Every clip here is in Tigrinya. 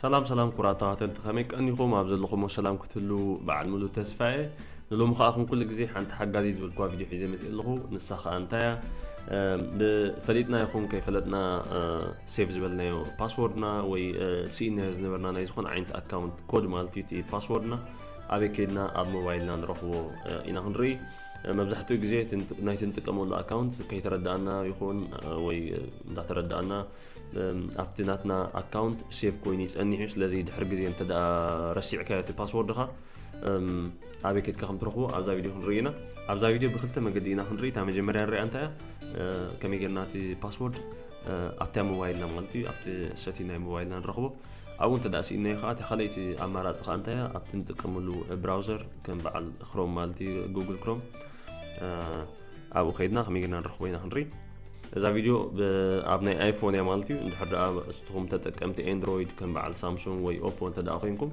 ሰላም ሰላም ኩቡራት ተኸታተልቲ፣ ከመይ ቀኒኹም? ኣብ ዘለኹሞ ሰላም ክትህሉ በዓል ሙሉ ተስፋ እየ። ንሎሚ ከኣ ከም ኩሉ ግዜ ሓንቲ ሓጋዚት ዝበልክዋ ቪድዮ ሒዘ መፅእ ኣለኹ። ንሳ ከኣ እንታይ እያ? እም፣ ብፈሊጥና ይኹን ከይፈለጥና፣ እ፣ ሴቭ ዝበልናዮ ፓስወርድና ወይ፣ እ፣ ስኢንናዮ ዝነበርና ናይ ዝኾነ ዓይነት ኣካውንት ኮድ ማለት እዩ። እቲ ፓስወርድና ኣበይ ከይድና ኣብ ሞባይልና ንረኽቦ፣ እ፣ ኢና ክንርኢ። እ፣ መብዛሕትኡ ግዜ እቲ ንጥ-፣ ናይቲ ንጥቀመሉ ኣካውንት ከይተረዳእና ይኹን፣ እ፣ ወይ፣ እ፣ እንዳተረዳእና፣ እም፣ ኣብቲ ናትና ኣካውንት ሴቭ ኮይኑ ይጸኒሕ እዩ። ስለዚ ድሕሪ ግዜ እንተ ደኣ ረሲዕካዮ እቲ ፓስወርድኻ፣ እም፣ ኣበይ ከድካ ከም ትረኽቦ ኣብዛ ቪድዮ ክንርኢ ኢና። ኣብዛ ቪድዮ ብክልተ መገዲ ኢና ክንርኢ። እታ መጀመርያ ንሪኣ እንታይ እያ? እ፣ ከመይ ጌርና እቲ ፓስወርድ፣ እ፣ ኣብታ ሞባይልና ማለት እዩ፣ ኣብቲ ሰቲንግ ናይ ሞባይልና ንረኽቦ። ኣብኡ እንተ ደኣ ስኢንናዮ ከኣ፣ እታ ካልኣይቲ ኣማራጺ ከኣ እንታይ እያ? ኣብቲ ንጥቀመሉ ብራውዘር ከም በዓል ክሮም ማለት እዩ፣ ጉግል ክሮም፣ እ፣ ኣብኡ ከይድና ከመይ ጌርና ንረኽቦ ኢና ክንርኢ። እዛ ቪድዮ ብ-፣ ኣብ ናይ ኣይፎን እያ ማለት እዩ። እንድሕር ደኣ ንስኹም ተጠቀምቲ ኤንድሮይድ ከም በዓል ሳምሱንግ ወይ ኦፖ እንተ ደኣ ኮይንኩም፣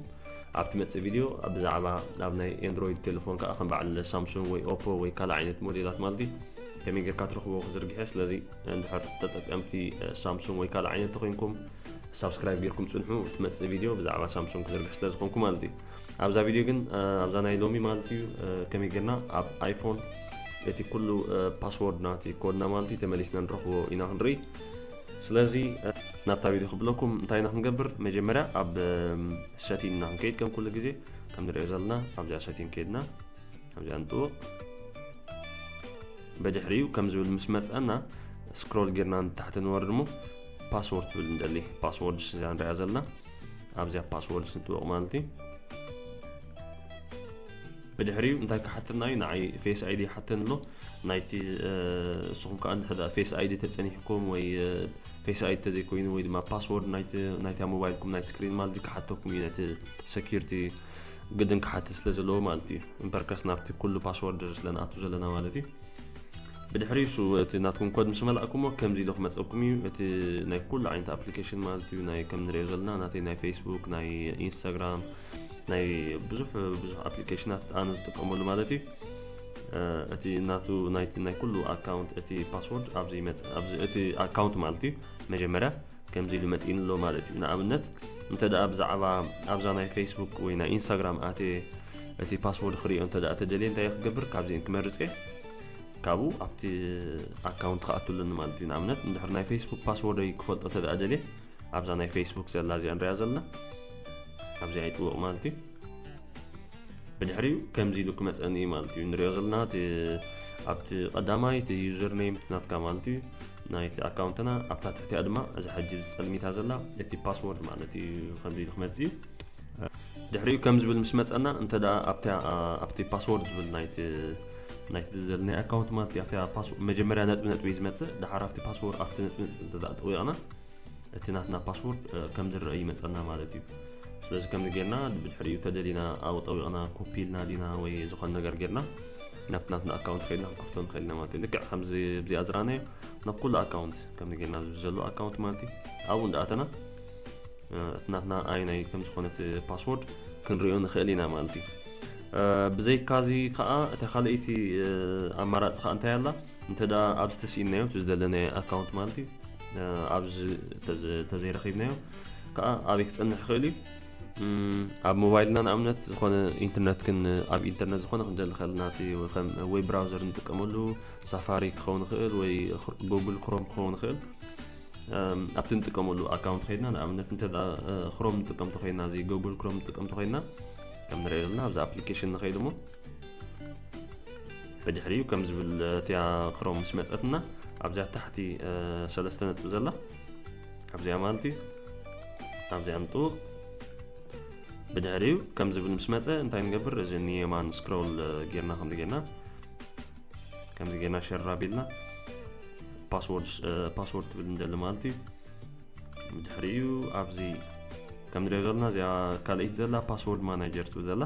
ኣብ ትመጽእ ቪድዮ ብዛዕባ ኣብ ናይ ኤንድሮይድ ቴሌፎን ከኣ ከም በዓል ሳምሱንግ ወይ ኦፖ ወይ ካልእ ዓይነት ሞዴላት ማለት እዩ ከመይ ጌርካ ትረኽቦ ክዝርግሐ። ስለዚ እንድሕር ተጠቀምቲ ሳምሱንግ ወይ ካልእ ዓይነት ተኾይንኩም፣ ሳብስክራይብ ጌርኩም ጽንሑ። ትመጽእ ቪድዮ ብዛዕባ ሳምሱንግ ክዝርግሕ ስለ ዝኾንኩ ማለት እዩ። ኣብዛ ቪድዮ ግን፣ እ፣ ኣብዛ ናይ ሎሚ ማለት እዩ፣ እ፣ ከመይ ጌርና ኣብ ኣይፎን እቲ ኩሉ፣ እ፣ ፓስወርድና፣ እቲ ኮድና ማለት እዩ ተመሊስና ንረኽቦ ኢና ክንርኢ። ስለዚ፣ እ፣ ናብታ ቪድዮ ክብለኩም እንታይ ኢና ክንገብር? መጀመርያ ኣብ፣ እም፣ ሰቲንግ ኢና ክንከይድ ከም ኩሉ ግዜ። ከም ንሪኦ ዘለና ኣብዚኣ ሰቲንግ ከይድና ኣብዚኣ ንጥውቕ። ብድሕሪኡ ከም ዝብል ምስ መጸና ስክሮል ጌርና ንታሕቲ ንወርድ እሞ ፓስወርድ ትብል ንደሊ። ፓስወርድስ እዚኣ ንሪኣ ዘለና ኣብዚኣ ፓስወርድስ ንጥውቕ ማለት እዩ። ብድሕሪኡ እንታይ ክሓተና እዩ? ንዓይ ፌስ ኣይዲ ይሓተኒ ኣሎ። ናይቲ፣ እ፣ ንስኹም ከኣ እንድሕር ደኣ ፌስ ኣይዲ ተጸኒሕኩም ወይ፣ እ፣ ፌስ ኣይዲ ተዘይኮይኑ ወይ ድማ ፓስወርድ ናይቲ፣ ናይታ ሞባይልኩም ናይቲ ስክሪን ማለት እዩ ክሓተኩም እዩ። ነቲ ሰኪሪቲ ግድን ክሓትት ስለ ዘለዎ ማለት እዩ። እምበርከስ ናብቲ ኩሉ ፓስወርድ ስለ ንኣቱ ዘለና ማለት እዩ። ብድሕሪኡ እሱ እቲ ናትኩም ኮድ ምስ መላእኩሞ ከምዚ ኢሉ ክመጸኩም እዩ። እቲ ናይ ኩሉ ዓይነት ኣፕሊኬሽን ማለት እዩ። ናይ ከም ንሪኦ ዘለና ናተይ ናይ ፌስቡክ፣ ናይ ኢንስታግራም፣ ናይ ብዙሕ፣ ብዙሕ ኣፕሊኬሽናት ኣነ ዝጥቀመሉ ማለት እዩ። እ፣ እቲ ናቱ ናይቲ ናይ ኩሉ ኣካውንት እቲ ፓስወርድ ኣብዚ ይመጽእ። ኣብዚ እቲ ኣካውንት ማለት እዩ መጀመርያ ከምዚ ኢሉ መጺእኒ ኣሎ ማለት እዩ። ንኣብነት እንተ ደኣ ብዛዕባ ኣብዛ ናይ ፌስቡክ ወይ ናይ ኢንስታግራም ኣትየ እቲ ፓስወርድ ክርእዮ እንተ ደኣ ተደልየ እንታይ ክገብር? ካብዚአን ክመርጽ እየ። ካብኡ ኣብቲ ኣካውንት ክኣቱ ኣለኒ ማለት እዩ። ንኣብነት እንድሕር ናይ ፌስቡክ ፓስወርደይ ክፈልጦ እንተ ደኣ ደልየ ኣብዛ ናይ ፌስቡክ ዘላ እዚኣ ንሪኣ ዘለና ኣብዚኣ ይጥውቕ ማለት እዩ። ብድሕሪኡ ከምዚ ኢሉ ክመጸኒ እዩ ማለት እዩ። ንሪኦ ዘለና እቲ ኣብቲ ቀዳማይ እቲ ዩዘር ኔም እቲ ናትካ ማለት እዩ ናይቲ ኣካውንትና፣ ኣብታ ትሕቲኣ ድማ እዛ ሕጂ ጸልሚታ ዘላ እቲ ፓስወርድ ማለት እዩ። ከምዚ ኢሉ ክመጽእ እዩ። ድሕሪኡ ከም ዝብል ምስ መጸና እንተ ደኣ ኣብታ፣ ኣብቲ ፓስወርድ ዝብል ናይቲ፣ ናይቲ ዘለናይ ኣካውንት ማለት እዩ። ኣብታ ፓስ-፣ መጀመርያ ነጥቢ ነጥቢ እዩ ዝመጽእ፣ ድሓር ኣብቲ ፓስወርድ፣ ኣብቲ ነጥቢ ነጥቢ እንተ ደኣ ጠዊቕና እቲ ናትና ፓስወርድ፣ እ፣ ከም ዝረአ ይመጸና ማለት እዩ። ስለዚ ከምዚ ጌርና ብድሕሪኡ ተደሊና ኣብኡ ጠዊቕና ኮፒ ኢልና ዲና ወይ ዝኾነ ነገር ጌርና ናብቲ ናትና ኣካውንት ከይድና ክንከፍቶ ንኽእል ኢና ማለት እዩ። ልክዕ ከምዚ ኣብዚኣ ዝረኣናዮ ናብ ኩሉ ኣካውንት ከምዚ ጌርና ኣብዚ ዘሎ ኣካውንት ማለት እዩ ኣብኡ እንዳኣተና፣ እ፣ እቲ ናትና ኣየናይ ከም ዝኾነ እቲ ፓስወርድ ክንሪኦ ንኽእል ኢና ማለት እዩ። እ፣ ብዘይካዚ ከኣ እታ ካልኣይቲ፣ እ፣ ኣማራጺ ከኣ እንታይ ኣላ? እንተ ደኣ ኣብዚ ተስኢንናዮ እቲ ዝደለናዮ ኣካውንት ማለት እዩ፣ እ፣ ኣብዚ ተዘ-፣ ተዘይረኺብናዮ ከኣ ኣበይ ክጸንሕ ይኽእል እዩ? እም፣ ኣብ ሞባይልና ንኣብነት ዝኾነ ኢንተርነት ክን-፣ ኣብ ኢንተርነት ዝኾነ ክንደሊ ንኽእል ኢና። እቲ ከም ዌብ ብራውዘር እንጥቀመሉ ሳፋሪ ክኸውን ይኽእል ወይ ክር-፣ ጉግል ክሮም ክኸውን ይኽእል። እም፣ ኣብቲ እንጥቀመሉ ኣካውንት ከይድና ንኣብነት እንተ ደኣ፣ እ፣ ክሮም ንጥቀም ተኾይና፣ እዚ ጉግል ክሮም ንጥቀም ተኾይና፣ ከም ንሪኦ ዘለና ኣብዚ ኣፕሊኬሽን ንኸይድ እሞ ብድሕሪኡ ከም ዝብል እቲኣ ክሮም ምስ መጸትና ኣብዚኣ ታሕቲ፣ እ፣ ሰለስተ ነጥቢ ዘላ ኣብዚኣ ማለት እዩ። ኣብዚኣ ንጥውቕ። ብድሕሪኡ ከም ዝብል ምስ መጸ እንታይ ንገብር? እዚ ንየማን ስክሮል፣ እ፣ ጌርና ከምዚ ጌርና፣ ከምዚ ጌርና ሸር ኣቢልና ፓስወርድ፣ እ፣ ፓስወርድ ትብል ንደሊ ማለት እዩ። ብድሕሪኡ ኣብዚ ከም ንሪኦ ዘለና እዚኣ ካልኣይቲ ዘላ ፓስወርድ ማናጀር ትብል ዘላ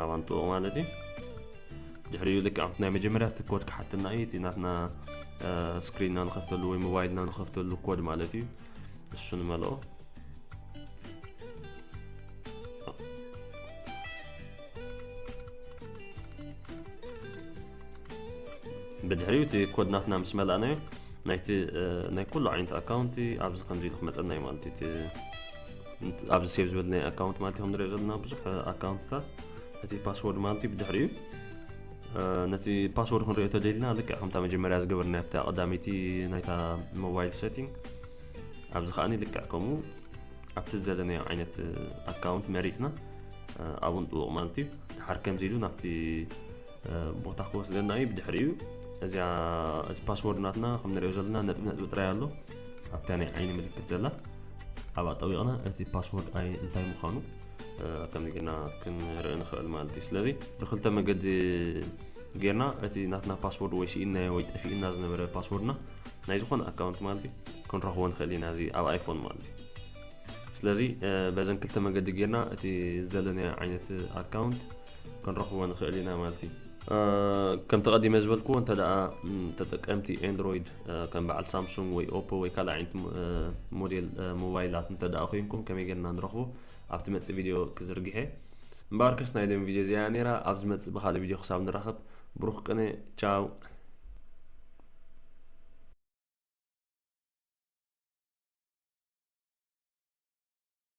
ኣብኣ ንጥውቕ ማለት እዩ። ድሕሪኡ ልክዕ ኣብቲ ናይ መጀመርያ እቲ ኮድ ክሓተና እዩ። እቲ ናትና፣ እ፣ ስክሪንና ንኸፍተሉ ወይ ሞባይልና ንኸፍተሉ ኮድ ማለት እዩ። እሱ ንመልኦ። ብድሕሪኡ እቲ ኮድ ናትና ምስ መላእናዮ ናይቲ፣ እ፣ ናይ ኩሉ ዓይነት ኣካውንቲ ኣብዚ ከምዚ ኢሉ ክመጸና እዩ ማለት እዩ። እቲ ኣብዚ ሴቭ ዝበልናዮ ኣካውንት ማለት እዩ። ከም ንሪኦ ዘለና ብዙሕ ኣካውንትታት እቲ ፓስወርድ ማለት እዩ ብድሕሪኡ ነቲ ፓስወርድ ክንሪኦ ተደሊና ልክዕ ከምታ መጀመርያ ዝገበርና ኣብታ ቀዳመይቲ ናይታ ሞባይል ሴቲንግ ኣብዚ ከዓኒ ልክዕ ከምኡ ኣብቲ ዝደለናዮ ዓይነት ኣካውንት መሪፅና ኣብኡ ንጥውቕ ማለት እዩ። ድሓር ከምዚ ኢሉ ናብቲ ቦታ ክወስደና እዩ። ብድሕሪኡ እዚኣ እዚ ፓስወርድ ናትና ከም ንሪኦ ዘለና ነጥቢ ነጥቢ ጥራይ ኣሎ ኣብታ ናይ ዓይኒ ምልክት ዘላ ኣብኣ ጠዊቕና እቲ ፓስወርድ ኣይ እንታይ ምዃኑ ከምዚ ጌርና ክንርኢ ንኽእል ማለት እዩ። ስለዚ ብክልተ መገዲ ጌርና እቲ ናትና ፓስወርድ ወይ ስኢናዮ ወይ ጠፊእና ዝነበረ ፓስወርድና ናይ ዝኾነ ኣካውንት ማለት እዩ ክንረኽቦ ንኽእል ኢና እዚ ኣብ ኣይፎን ማለት እዩ። ስለዚ በዘን ክልተ መገዲ ጌርና እቲ ዝደለናዮ ዓይነት ኣካውንት ክንረኽቦ ንኽእል ኢና ማለት እዩ። ከምቲ ቀዲመ ዝበልክዎ እንተ ደኣ ተጠቀምቲ ኤንድሮይድ ከም በዓል ሳምሱንግ ወይ ኦፖ ወይ ካልእ ዓይነት ሞዴል ሞባይላት እንተ ደኣ ኮይንኩም ከመይ ጌርና ንረኽቦ ኣብቲ መጽእ ቪድዮ ክዝርግሐ። እምበኣርከስ ናይ ሎሚ ቪድዮ እዚኣ ነይራ። ኣብ ዝመጽእ ብኻልእ ቪድዮ ክሳብ ንራኸብ ብሩኽ ቅነ። ቻው።